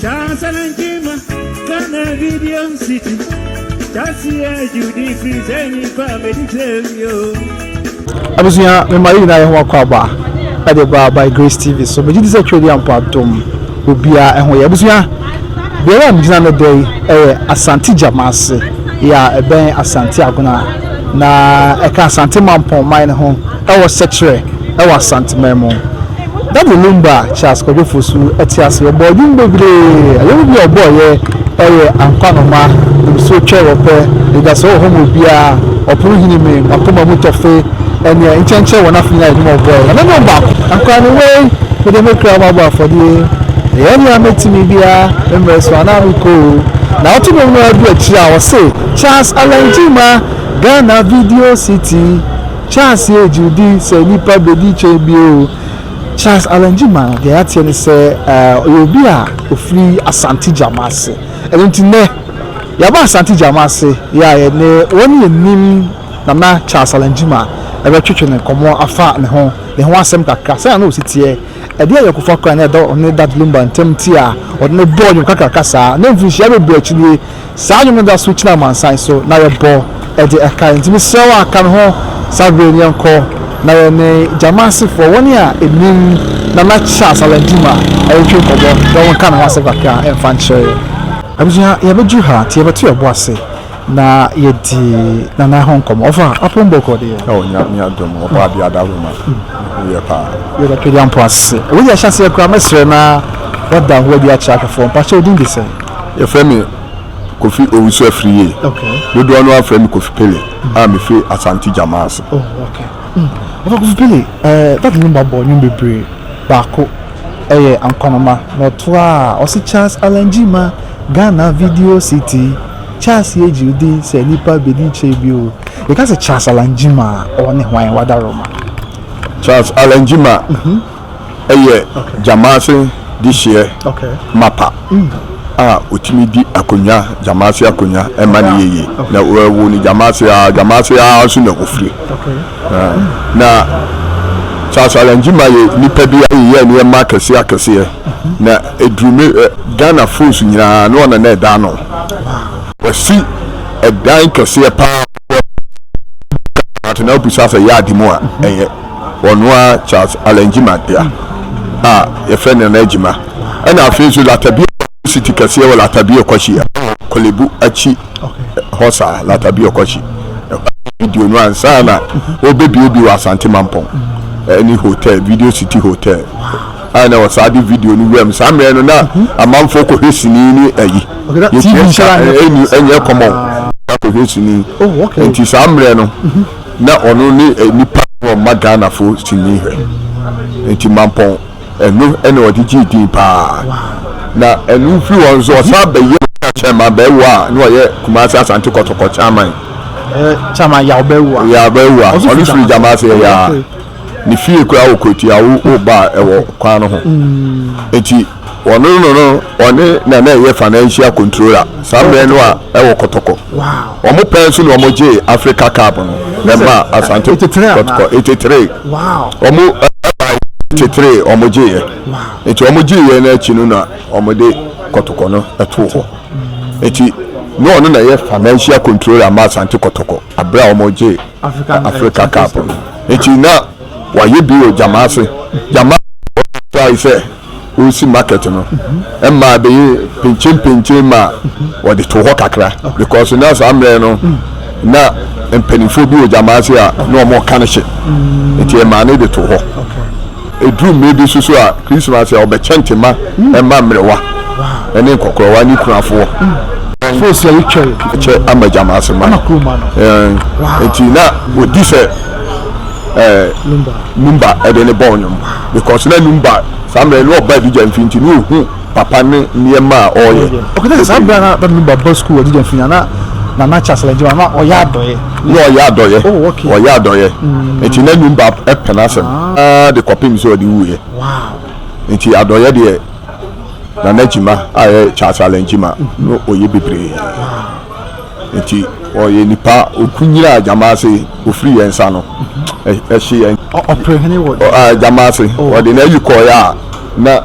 Charles Allan Gyimah, Ghana Video City. Charles Judy Free Medi yo. Abusua, mema yɛn nyinaa yɛn ho akwaaba ɛde ba By Grace TV so. Megye di sɛ Twɛdi Ampo adom obiara ɛho yɛ. Abusua, beaeɛ a megyina no dɛ yi ɛyɛ Asante Gyamaase yɛ a ɛbɛn Asante Agona na ɛka Asante Mampɔn man no ho ɛwɔ Sɛkyerɛ ɛwɔ Asanteman mu. Daddy Lumba, Charles Kwadwo Fosu ɛte ase. Ɔbɔ nnwom bebree. Ɛyɛ bi a ɔbɔɔyɛ ɛyɛ Ankwanoma, Nsuo Twɛ Wɔpɛ, Nidaso Wɔ Hɔ Ma Obiara, Ɔpono Hini Me, Makoma Mu Tɔfe, ɛneɛ nkyɛnkyɛn wɔ n'afo nyinaa yɛ nnwom a ɔbɔɔyɛ. Na ne nnwom baako, Ankwa ne wei, mede me kra ma bɔ afɔdeɛ, ɛyɛ nea mɛtumi biara, me mmerɛ so anaa mekɔ o. Na ɔto nnwom no adu akyire a ɔse, Charles Allan Gyimah, Ghana Video City, Charles yɛ Judy sɛ nipa bɛdi kyɛn bio. Charles Allan Gyimah, deɛ yɛateɛ ne sɛ ɔyɛ obi a ɔfiri Asante Gyamaase. Ɛno nti nnɛ yɛaba Asante Gyamaase yɛ a yɛne wɔn yɛnim Nana Charles Allan Gyimah ɛbɛtwetwe ne nkɔmmɔ afa ne ho asɛm kakra, sɛnea na ɔsi teɛ, ɛdeɛ ayɔnkofa koraa na ɛdɔ ɔne Daddy Lumba ntam ti a ɔde ne bɔɔ nnwom kakraka saa na mfirinhyia bebree akyi nie saa nnwom no da so kyina amansan so na yɛbɔ ɛde ɛka. Nti mesrɛ wo a ka me ho saa bere ne yɛnkɔ na yɛne Gyamaasefoɔ, wɔne a ɛnim Nana Charles Allan Gyimah, ɛretwe nkɔmmɔ na wɔnka ne ho asɛm kakra ɛmfa nkyerɛ yɛn. Abusua, yɛbɛduru ha nti yɛbɛto yɛn bo ase na yɛdi Nana ho nkɔmmɔ. Ɔfa apɔn bɔkɔ deɛ. Ɛwɔ Nyame adom, ɔbɔ adeɛ adawoma yɛ paa. Yɛda Twɛdi Ampo ase. Ɛwɔ deɛ ahyɛ aseɛ koraa, mɛsrɛ na wada ho adi akyerɛ ahwɛfoɔ. Mpakyɛ, odin de sɛn? Yɛfrɛ me Kofi Owusu Afriyie. Dodoɔ no afrɛ me Kofi Pele a mefiri Asante Gyamaase. Oh, okay. Ɔfa Kofi Pele, Daddy Lumba bɔ nnwom bebree. Baako ɛyɛ Ankwanoma na ɔto a ɔse Charles Allan Gyimah, Ghana Video City, Charles yɛ Judy sɛ nipa bɛdi kyɛ bio. Yɛka sɛ Charles Allan Gyimah a, ɔwɔ ne hwan wadaroma? Charles Allan Gyimah ɛyɛ Gyamaase dehyeɛ mapa a ɔtumi di akonnwa, Gyamaase akonnwa ɛma no yɛyie, na wɔwo no Gyamaase a, Gyamaase a nso na ɔfiri. Na Charles Allan Gyimah yɛ nipa bi a yɛyɛ nneɛma akɛseɛ akɛseɛ na ɛduru me Ghana phones nyinaa na ɔna na ɛda ano. Wasi ɛdan kɛseɛ paa na wobusa sɛ yɛ ade mu a ɛyɛ ɔno a Charles Allan Gyimah dea a yɛfrɛ no Nana Gyimah. Ɛna afei nso Lartebiokorshie City kɛseɛ wɔ Lartebiokorshie, Korle Bu akyi hɔ saa Lartebiokorshie video no ansa na wɔbɛbie bi wɔ Asante Mampɔn ɛne hotel, Video City Hotel a na wɔsaa de video no wuram. Saa mmerɛ no na amanfoɔ kɔhwɛ sini ne ayi ɛni ɛnyɛ kɔmɔ akɔhwɛ sini. Nti saa mmerɛ no na ɔno ne nipa ɔma Ghanafoɔ sini hwɛ. Nti Mampɔn ɛno ɛna ɔde gyee din paa. Na ɛno firi hɔ nso ɔsan bɛyɛ chairman bɛɛwo a na ɔyɛ Kumasi Asante Kɔtɔkɔ chairman. Chairman Yaw Bɛɛwo a. Yaw Bɛɛwo a ɔno firi Gyamaase yɛ yaa ne fie koraa wɔ Kotia wo ba ɛwɔ kwan no ho. Nti ɔno no ɔne na na ɛyɛ financial controller saa mmerɛ no a ɛwɔ Kɔtɔkɔ. Wɔn pɛn nso na wɔn gye Africa Cup no ɛma Asante Kɔtɔkɔ 83. Wɔn ɛba 83 wɔn gye yɛ. Nti wɔn gye yɛ n'akyi no na wɔn de Kɔtɔkɔ no ɛto hɔ. Nti na ɔno na ɛyɛ financial controller ma Asante Kɔtɔkɔ abere a wɔn gye Africa Cup no. Nti na wayɛ bi wɔ Gyamaase. Gyamaase try sɛ ɔresi market no ɛma bɛyɛ penkyen ma wɔde to hɔ kakra because na saa mmerɛ no na mpanimfoɔ bi wɔ Gyamaase a na wɔn ka no hye, nti ɛmaa ne de to hɔ. Eduru mmerɛ bi soso a Christmas a ɔbɛkyɛ ntoma ɛma mmerewa ɛne nkɔkorɔwa ne kunafoɔ. Fosi a yɛtwa kyɛ ama Gyamaase ma nti na odi sɛ Lumba ɛde ne bɔɔl nwom because na Lumba saa mmerɛ no ɔba Adigya mfi nti na ohu papa ne nneɛma a ɔreyɛ. Ɔkè saa mmerɛ na Lumba ba school wɔ Adigya mfi na Nana Charles Allan Gyimah na ɔyɛ adɔyɛ. Na ɔyɛ adɔyɛ. Oh, okay. Ɔyɛ adɔyɛ nti na Lumba ɛpɛ n'asɛm aa de kɔpem sɛ ɔde wuyɛ. Nti adɔyɛ deɛ, Nana Gyimah a yɛ Charles Allan Gyimah no ɔyɛ bebree. Nti ɔyɛ nipa okunyina Gyamaase ofiri yɛn nsa no ɛhye yɛn. Ɔpere hene wɔ. Gyamaase ɔde n'ayi kɔɔɛ a na.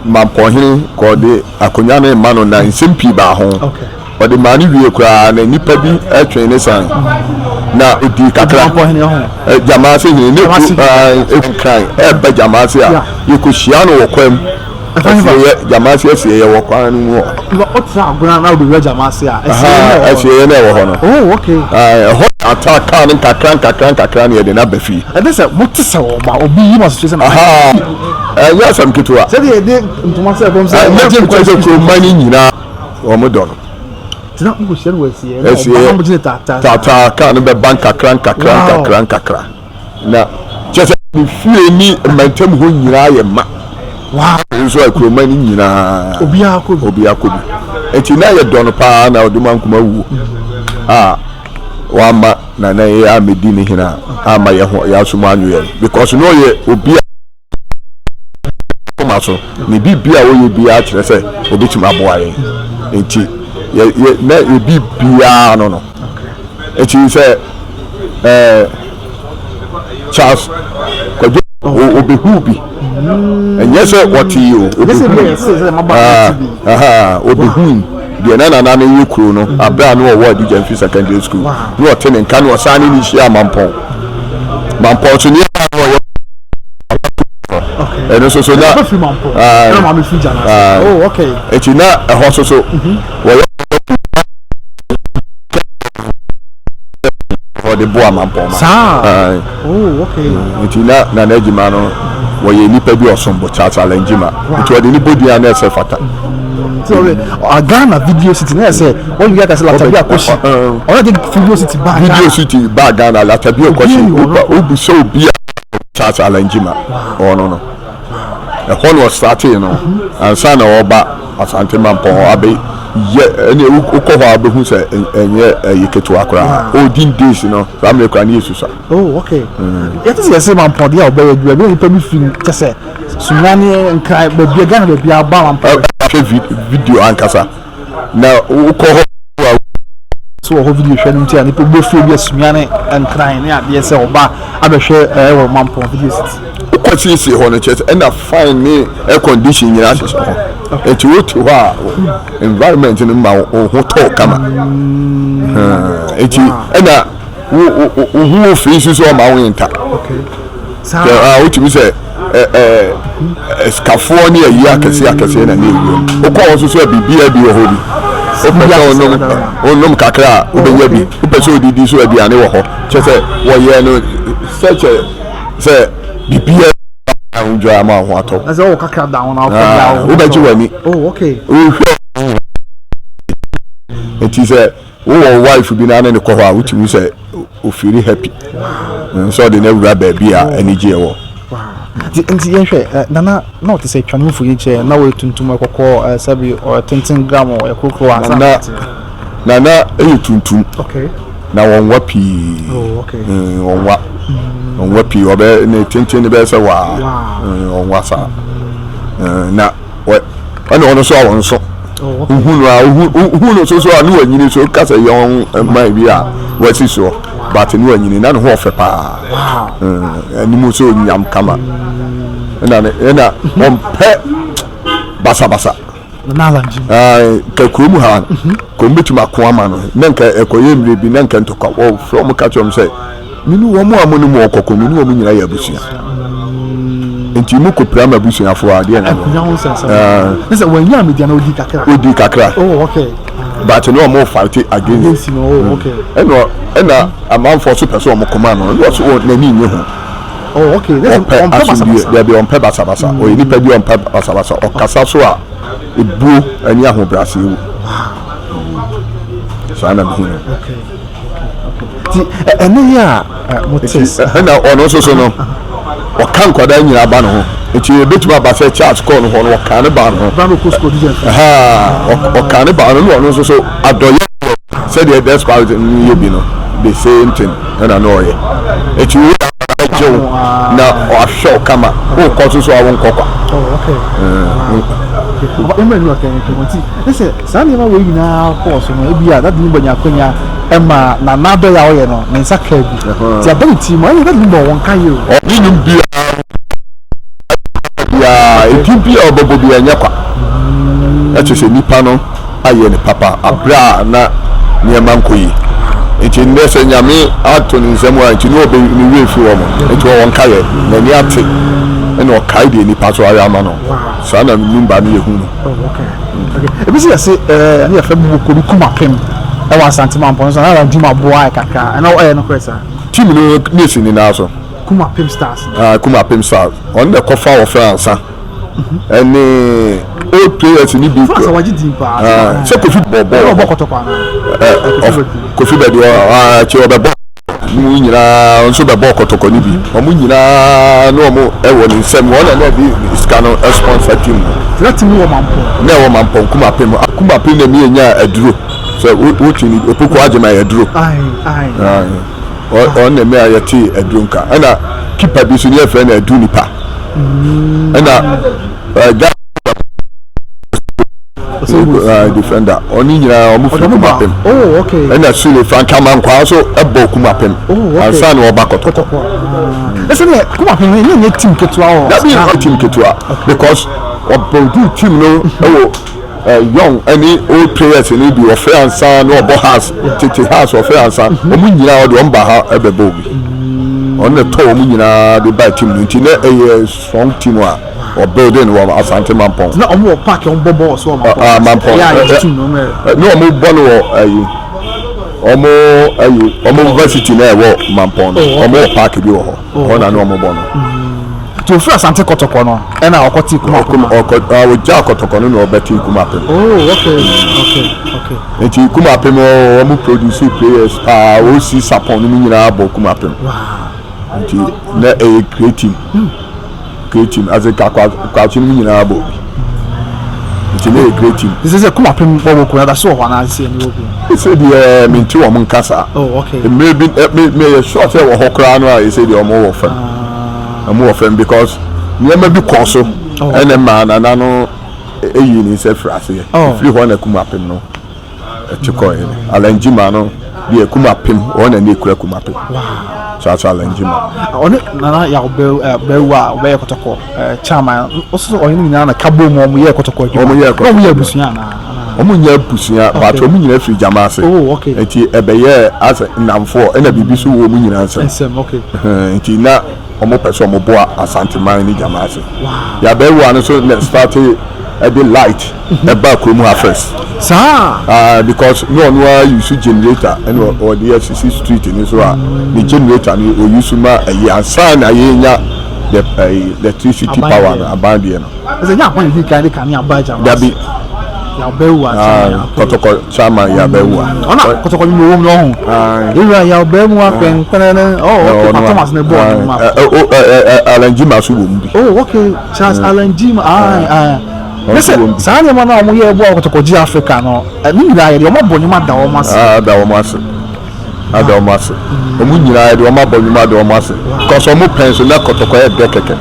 Mampɔnhene kɔde akonnwa no rema no na nsɛm pii baa ho. Ɔde maa no wie koraa na nnipa bi twee ne san na ɔdii kakra. Gyamaase hene ne Nkran ɛreba Gyamaase a yɛkɔhyia no wɔ kwan mu. Asieeɛ, Gyamaase asieeɛ wɔ kwan no mu hɔ. Ɔtra agona na ɔbɛwura Gyamaase a, asieeɛ no ɛwɔ hɔ no. Oh, okay. Ɛhɔ atra kaa no nkakra nkakra nkakra na yɛde no aba fie. Ɛde sɛ mote sɛ ɔba obi yi mo asotwe sɛ na. Ɛnyɛ asɛm ketewa. Sɛdeɛ yɛde ntoma sɛ ɛfam sɛ. Ɛnyɛ nkyɛ sɛ kuroma no nyinaa wɔn dɔ no. Tena mo kɔhyia no wɔ asieeɛ na ɔba na mo gyina taataa. Taataa kaa no bɛba nkakra nkakra nkakra nkakra na kyɛ sɛ ne fie ne mmantam hɔ nyinaa yɛ ma. Wow. Nso a kuroma no nyinaa. Obiara kɔ bi. Obiara kɔ bi. Nti na yɛ dɔ no paa na ɔde ma nkuma wuo a wama nana yi amedi ne hene a ama yɛ ho yɛ asom anwo yɛn because na ɔyɛ obi a koma so ne biribi a ɔyɛ biara kyerɛ sɛ obetumi aboa yɛn nti yɛ yɛ na yɛ biribiara no no nti sɛ ɛɛ Charles Kwadwo obehu bi ɛnyɛ sɛ ɔte yi o obehu obehu deɛ na nana no yɛ kuro no abere a na ɔwɔ Adigya secondary school na ɔte ne nka na ɔsan ne ne hyia Mampɔn Mampɔn so nneɛma a na ɔyɛ ɛno nso so na eti na ɛhɔ nso so wɔyɛ ɔde boa Mampɔn ma nti na Nana Agyima no wɔyɛ nipa bi ɔsom bo Charles Allen Gyima nti ɔde ne bɔ din a na ɛsɛ fata. Ghana Video City na ɛsɛ wɔn yɛ akasɛ Latabi Akoshi ɔno de Video City baa Ghana. Video City baa Ghana Latabi Akoshi obu sɛ obi a Charles Allen Gyima ɔno no ɛhɔ na ɔstartee no ansa na ɔba Asante Mampɔn hɔ abɛ yɛ ɛne wokɔ hɔ a wobɛhu sɛ ɛnyɛ ɛyɛ ketewa koraa olden days no saa mmerɛ koraa ne yɛ susua. Oh okay. Yɛte sɛ yɛsɛ Mampɔn deɛ a ɔbɛyɛ adwuma bi na nipa bi fi kyɛ sɛ Sunyani Nkran baabi Ghana baabi aba Mampɔn. Hwɛ video ankasa na wokɔ hɔ a. So wɔ hɔ video hwɛ no nti a nipa bi bɛfiri bi a Sunyani Nkran ne adeɛ sɛ ɔba abɛhwɛ ɛwɔ Mampɔn video city. Wokɔ siesie hɔ no kyerɛ sɛ ɛna fan ne air condition nyinaa hyehyɛ hɔ nti wote hɔ a environment no ma wo ho tɔ kama nti ɛna wo wo ho wɔ firi nso sɛ ɔma wo nta wotumi sɛ sikafoɔ ne ayi akɛseɛ akɛseɛ na ne ɛwura mu wokɔ hɔ nso so a biribiara bi wɔ hɔ bi wopɛ sɛ wonom wonom kakra a wobɛnya bi wopɛ sɛ odidi so aduane wɔ hɔ kyɛ sɛ wɔyɛ no sɛ kyɛ sɛ biribiara ahodwa ama wo ho atɔ na sɛ wowɔ kakra da ho na wokɔ da wo wobɛgye w'ani oh okay wohwɛ nti sɛ wowɔ wife bi na ne ne kɔ hɔ a wotumi sɛ ofiri happy sɛ ɔde no awura baabi a anigyeɛ wɔ. Nti nti yɛnhwɛ nana na ɔte sɛ twa ne mfonyin kyerɛ na ɔyɛ tuntum ɛkɔkɔɔ sɛbi ɔyɛ tenten gram ɔyɛ korokoro ansa na nana ɛyɛ tuntum okay na wɔnwa pii oh okay wɔnwa wɔnwa pii ɔbɛ ne tenten ne bɛyɛ sɛ waa wɔnwa saa na ɛna ɔno nso a wɔn nso wohu no a wohu no nso so a ne wanyini so kasa yɛ wɔn mman bi a wɔasi soɔ but ne wanyini na ne ho ɔfɛ paa anim nso nyam kama ɛna ɛna ɔmpɛ basabasa nka kurom ha nka wɔn bɛtumi ako ama no na nka ɛkɔyɛ mmerɛ bi na nka ntɔkwa wɔfrɛ wɔn ka kyerɛ wɔn sɛ Me ne wɔn a mo ne mu ɔkɔkɔ, me ne wɔn nyinaa yɛ abusua. Nti mo kɔ pira ma abusuafoɔ a, deɛ na Akunya ho nsɛnsɛm. Ne sɛ wɔn nya media na odi kakra. Odi kakra. Oh okay. But ne wɔn fight against. Against no, oh okay. Ɛna ɛna amanfoɔ so pɛ sɛ wɔn kɔma no, ɛna ɔso wɔ n'ani nye ho. Oh okay. Ne sɛ ɔmpɛ asomdue, dɛbi ɔmpɛ basabasa. Ɔyɛ nipa bi ɔmpɛ basabasa. Ɔkasa so a ebuo ɛne ahobrɛaseɛ wɔ. Saa na mehu no. Okay. Nti ɛnɛ yi a mote. Ɛna ɔno nso so no ɔka nkwadaa nyinaa ba ne ho nti ebetumi aba sɛ Charles kɔɔ no hɔ no ɔka ne ba no ho. Ba no kɔ sukuu ɔdi Ɔka ne ba no na ɔno nso so adɔyɛ sɛdeɛ despite no yɛ bi no the same thing ɛna na ɔyɛ nti wo ɛgye wo na ɔahwɛ wo kama wokɔ so so a wonkɔ kwa. Oh, okay. Ɔmɛ ni ɔkɛ nti sɛ Saa nneɛma wei nyinaa kɔɔ so no, ebia na Dini banya akwanya ma Nana adɔe a ɔyɛ no, ne nsa kaa bi. Nti aba ne tirim a, ɛnneɛ na Dini bɔ wɔn ka yie o. Ɔne nnwom biara bi biara, edin bi a ɔbɛbɔ biara ɛnyɛ kwa. Na kyerɛ sɛ nipa no ayɛ ne papa aberɛ a na nneɛma nkɔ yie. Nti nnɛ sɛ Nyame ato ne nsam a nti na ɔbɛ ne werɛ fi wɔn. Nti ɔwɔ nkaeɛ, n'ani ate ɛna ɔkae deɛ nipa nso ayɛ ama no. Saa na Lumba no yɛ hu no. Oh, okay. Okay. Ebi sɛ yɛse ɛɛ ne yɛfrɛ mu kɔ bi kum apem ɛwɔ Asante Mampɔn so na Juma boa kakra. Ɛna ɛyɛ nokorɛ saa? Team no ne si ne nan so. Kumapem Stars. Ah, Kumapem Stars. Ɔno na ɛkɔfa wɔfrɛ ansa. Ɛne old players ni bi. Fún àwàgye din paa. Ah, sɛ Kofi bɔ bɔ. Ɔbɔ kɔtɔkɔ ana. Kofi bɛ deɛ akyi ɔbɛbɔ mu nyinaa nso bɛbɔ kɔtɔkɔ no bi. Wɔn nyinaa ne wɔn ɛwɔ ne nsam. Wɔn na na ɛde sika no sponsor team no. Na team no wɔ Mampɔn. Na ɛwɔ Mampɔn Kumapem. Kumapem na mi enya aduro. Sɛ wotu ni Opoku Agyemang aduro. Ayi ayi. Ɔno na ɛmɛ a yɛte aduro nka. Ɛna keeper bi nso ne yɛfrɛ no adu nipa. Ɛna ɛɛ defender ɔno nyinaa ɔmo firi Kumapem. Oh, ɛna Sule Frank Amankwa nso ɛbɔ Kumapem. Oh, ansa na ɔba Kɔtɔkɔ. Ɛsɛ deɛ Kumapem no ɛnyɛ nyɛ team ketewa wɔ. Dabi ɛnyɛ team ketewa because ɔbɔ team no ɛwɔ. Young ɛne old players no bi wɔfrɛ ansa na ɔbɔ house tete house wɔfrɛ ansa wɔn nyinaa ɔde wɔn ba ha ɛbɛbɔ obi ɔno na ɛtɔ wɔn nyinaa de ba team no nti na ɛyɛ strong team a ɔbuilding wɔ Asante Mampɔn. Na wɔn wɔ park wɔn bɔ bɔɔl so wɔ Mampɔn. Ah Mampɔn na wɔn bɔ no wɔ ɛyi wɔn ɛyi wɔn university na ɛwɔ Mampɔn no wɔn wɔ park bi wɔ hɔ hɔ na ne wɔn bɔ no. Nti ofiri Asante Kɔtɔkɔ no ɛna ɔkɔte Kumapem. Ɔkɔ ɔgya Kɔtɔkɔ no na ɔbɛte Kumapem. Oh okay okay okay. Nti Kumapem wɔn produce players paa OC Sapon no mu nyinaa bɔ Kumapem. Wow. Nti na ɛyɛ great team. Great team ase ka kwakye no mu nyinaa bɔ bi. Nti na ɛyɛ great team. Sɛ sɛ Kumapem bɔ wɔ kuro so wɔ hɔ anaasɛ ɛni wɔ bi. Sɛ deɛ mente wɔn nka saa. Oh okay. Mmerɛ bi me me yɛ sure sɛ wɔ hɔ koraa no a ɛsɛ deɛ wɔn wɔ fam. Wɔn wɔ fam because nneɛma bi kɔɔ so ɛna mmaa nana no eyi ne nsa firi aseɛ. Efiri hɔ na Kumapem no ɛte kɔɛ no. Alan Jima no deɛ Kumapem wɔn na ne ekura Kumapem. Saa saa Alan Jima. Ɔne nana Yaw Bɛwu a ɔbɛyɛ kɔtɔkɔ chairman ɔsɛ ɔne ne nyinaa na ka bom wɔn yɛ kɔtɔkɔ adwuma. Wɔn yɛ kɔtɔkɔ. Wɔn yɛ abusua anaa? Wɔn nyɛ abusua but wɔn nyinaa firi gyama ase. Oh okay. Nti ɛbɛyɛ asɛ nnamfoɔ ɛna biribi so wɔ wɔn nyinaa nsam. Nsam okay. Nti na wɔn pɛ sɛ wɔn boa Asanteman ne gyama ase. Yabɛwua no so na start ɛde light ɛba kurom ha first. Saa. Ah because ne ɔno ara use generator ɛna ɔde asisi street ne so a ne generator no o use ma ɛyi ansa na yɛnya the ɛyi electricity power no aban deɛ no. Ɛsɛ nyɛ akwan yɛ kan de kanea ba gyama. Dabi. Yabɛwua chairman. Kɔtɔkɔ chairman Yabɛwua. Ɔna kɔtɔkɔ ni mo wɔm n'ɔho. Ewura Yabɛwua pɛnpɛnɛnɛ. Oh okay pa Thomas ne bɔɔl ne ma. Alan Jima so wɔ mu bi. Oh okay Charles Alan Jima ayi ayi. Ne sɛ saa nneɛma no a wɔn yɛ bɔ kɔtɔkɔ gye Africa no ɛne nyinaa yɛ de wɔn abɔ nnwuma da wɔn ase. Ah da wɔn ase. Ada wɔn ase. Wɔn nyinaa yɛde wɔn abɔ nnwuma ada wɔn ase. Because wɔn pɛn so na kɔtɔkɔ yɛ dɛ kɛkɛ.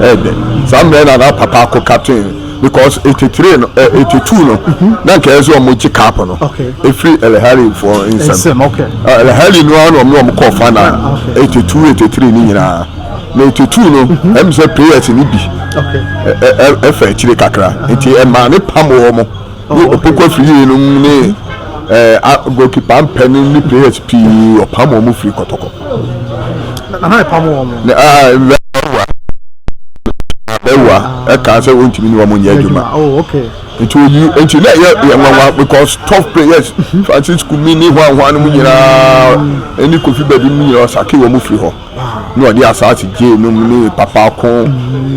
Ɛyɛ dɛ. Saa mmerɛ na na papa akɔ captain because 83 no eh, 82 no na nka ɛyɛ sɛ wɔn gye cup no efiri El Ahly foɔ nsam. El Ahly no ara na wɔn ne wɔn kɔɔ final 82 83 ne nyinaa. Na 82 no ɛm sɛ players no bi ɛfɛ akyire kakra nti ɛmaa ne pam wɔn. Ne Opoku Afriyie nom ne goalkeeper mpɛ no ne players pii ɔpam wɔn firi kɔtɔkɔ. Nana ɛpam wɔn. Ne bɛwa bɛwa ɛka sɛ wɔntumi ne wɔn nyɛ adwuma. Oh okay. Nti oyi nti na ɛyɛ yɛ nwanwa because top players Francis Kumi ne hwan hwan nom nyinaa ɛne Kofi Badu nom nyinaa ɔsake wɔn firi hɔ. Na ɔde asaase gyee nom ne Papa Ako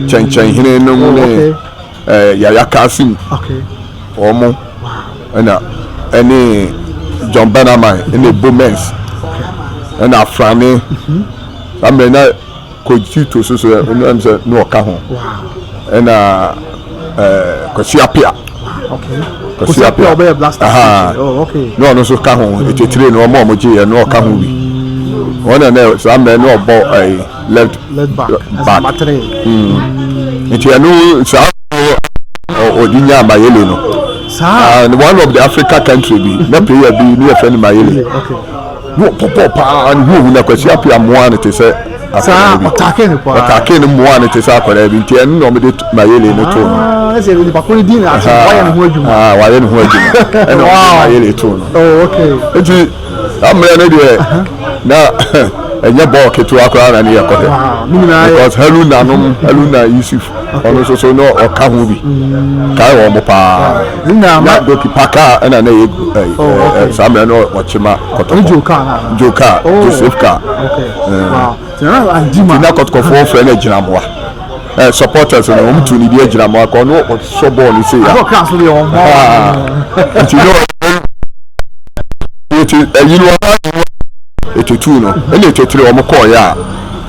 kyɛnkyɛnhene nom ne. Eh, Yaya Kasim, wɔn ɛna ɛne John Benaman ɛna Ebo Mens ɛna Afrane saa mmerɛ na Coach Tito so so ɛna ɛm sɛ na ɔka ho ɛna ɛɛ Kwasi Apia Kwasi Apia na ɔno nso ka ho etetire no wɔn a wɔn gye yɛ na ɔka ho bi wɔn na na saa mmerɛ na ɔbɔ ɛyi. left back nti ɛno saa ɔde nyaa Mayele no. Saa. One of the Africa country bi na player bi ne yɛfrɛ no Mayele. Ne ɔbɔ bɔɔl paa, ne ho ohu na Kwasi Appiah mmoa no te sɛ akwadaa bi. Ɔtaakee no paa. Ɔtaakee no mmoa no te sɛ akwadaa bi, nti ɛno na wɔde Mayele no too no. Ah, ɛsɛ nipa koro din na ase wayɛ ne ho adwuma. Ah, wayɛ ne ho adwuma. Ɛna wɔde Mayele too no. Oh, okay. Nti saa mmerɛ no deɛ na ɛnyɛ bɔɔl ketewa koraa na ne yɛ kɔhwɛ. Because Haruna nom, Haruna Yusuf, ɔno nso so na ɔka ho bi. Kae wɔn paa. Na goalkeeper kaa ɛna na ɛyɛ oh, saa mmerɛ no ɔkye ma Kɔtɔkɔ. Joe Kaa. Joe Kaa, oh, Joseph Kaa. Nti na Kɔtɔkɔfoɔ frɛ no agyinamoa. Supporters no wɔn tu ne di agyinamoa kɔ ɔno ɔsɔ bɔɔl no sei ya. Nti no nti ɛyi no etutu no ɛna etuturi wɔn kɔɔ yɛ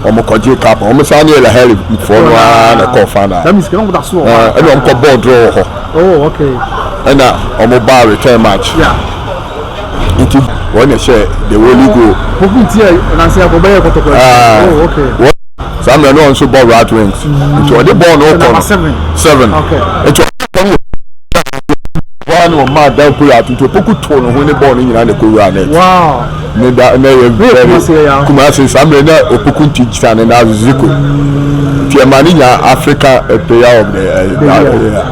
a wɔn kɔgye cup wɔn san ne Elaheri foɔ no ara na ɛkɔɔ final ɛna wɔn kɔ bɔɔl draw wɔ hɔ oh, ɛna wɔn baa return match nti wɔn na ɛhyɛ the holy goal. Saa mmerɛ no ɔno nso bɔ right wings nti ɔde bɔɔl no kɔ no seven nti ɔde kɔ no wɔn na ɔmaa dan polo ato nti opoku too ne ho ne bɔɔl no nyinaa na ɛkɔ wura net ne da na yɛ very Kumasi saa mmerɛ na opoku nti gyina ne na ziko nti ɛma ne nya Africa player of the year.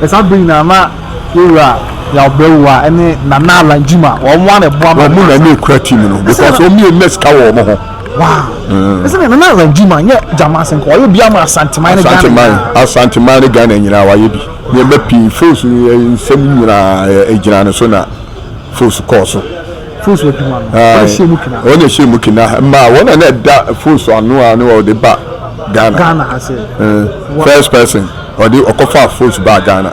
Ɛsa bere nyinaa na yɛwura Yawbrɛwua ɛne Nana Alanjima wɔn a na ɛboa ma. Wɔn na ne ekura team no because wɔn mmienu na sika wɔ wɔn ho. Wow. Ɛsɛ mm. Nana Alanjima nyɛ gyama ase nka ɔyɛ bi ama Asanteman ne Ghana. Asanteman Asanteman ne Ghana nyinaa wayɛ bi. Nneɛma pii fos nsɛm nyinaa egyina ne so na fos kɔɔ so. Fos adwuma no. Wɔn ɛhyɛ mu kina. Wɔn ɛhyɛ mu kina mmaa wɔn na na ɛda fos ano a ne wɔde ba Ghana. Ghana ase. First person ɔde ɔkɔfa fos ba Ghana.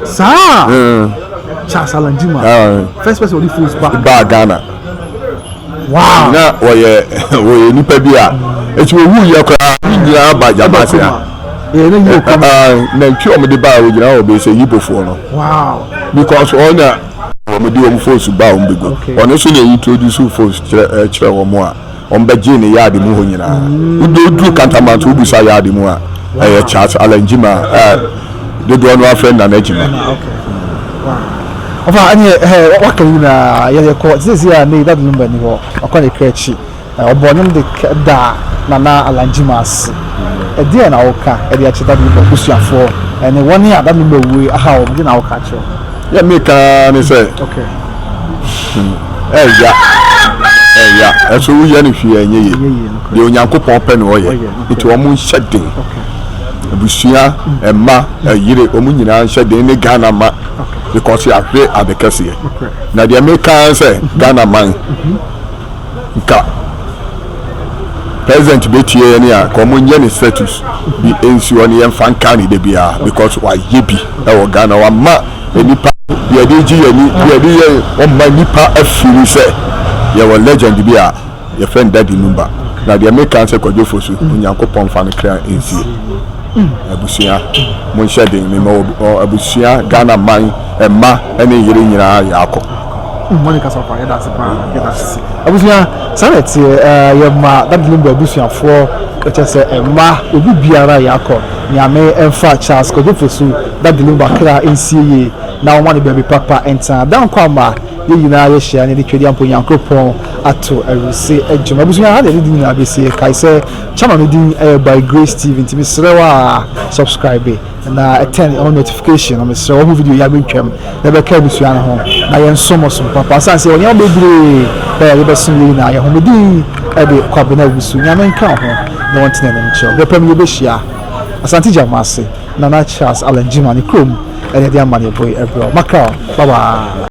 Saa. Charles Alanjima. First person ɔde fos ba. Ba Ghana. Wow. Na wɔyɛ wɔyɛ nipa bi a eti owu yɛ koraa ne nyinaa ba gyama ase ha. Nantwi wɔn de ba a wɔgyina hɔ bɛyɛ sɛ yibofoɔ no. Wow. Because wɔn na wɔn de wɔn phones ba wɔn bɛgu. Wɔn nso na introduce phones kyerɛ kyerɛ wɔn a wɔn bɛ gye ne yaade mu hɔ nyinaa. Woduru duru Kantamanto wobusa yaade mu a ɛyɛ Charles Allen Gyima a dodoɔ no afrɛ Nana Gyima. Ɔfa ɛne ɛhɛ waka nyinaa yɛde kɔ sisi a ne dad number ni hɔ ɔkɔ ne kra akyi ɔbɔ nnwom de da Nana Allan Gyima ase. Ɛdeɛn na woka de akyerɛ Daddy Lumba abusuafoɔ ɛne wɔn a Daddy Lumba wuo yi aha wɔn, deɛn na woka akyerɛ wɔn? Deɛ meka ara ne sɛ, ɛya, ɛya, ɛso woyɛ no hwee a ɛnyɛ yie. Deɛ Onyankopɔn pɛ na ɔyɛ, nti wɔn nhyɛ den. Abusua, mma, ɛyere, wɔn nyinaa nhyɛ den ne Ghana ma because yɛahwere ade kɛseɛ. Na deɛ meka ara ne sɛ, Ghana man. Nka president bɛtie yɛn a nka wɔn nyɛ ne status bi nsi hɔ ne yɛn fa nka ne da biara because wayɛ bi ɛwɔ Ghana wama nipa yɛde gye yɛn ni yɛde yɛ wɔma nipa afiri sɛ yɛwɔ legend bi a yɛfrɛ no Daddy Lumba na deɛ meka sɛ Kwadwo Fosu Onyankopɔn mfa no kra nsie. Abusua monhyɛ den mema abusua Ghana man mma ne yere nyinaa yaakɔ. Money kasa paa yɛda ase paa yɛda ase. Abusua saa na ɛteɛ ɛɛ yɛma Daddy Lumba abusuafoɔ kyɛ sɛ mma obi biara yaakɔ Nyame mfa Charles Kwadwo Fosu Daddy Lumba kra nsie yie na ɔma no baabi papa ntena Dankwa ama yɛn nyinaa yɛhyia na yɛde Twedeampo Nyankoropɔn ato awuruse adwuma Abusua ha na yɛde di nyinaa bɛsie kae sɛ Channel no din yɛ by Grace TV nti mesrɛ wo a subscribe na turn on notification no mesrɛ wo ho video yi abɛntwam na bɛka abusua no ho na yɛnsom som papa asane sɛ yɛwɔ nneɛma bebree na yɛde bɛsom yɛn nyinaa yɛn ho me din de Kwabena Owusu Nyame nka wo ho na wɔntena anim kyerɛ wo bɛpɛ mu yɛbɛhyia Asante Gyamase Nana Charles Allen Gyimah ne kurom ɛne ɛde amanneɛbɔ yi ɛbrɛ wo makra wo bye bye.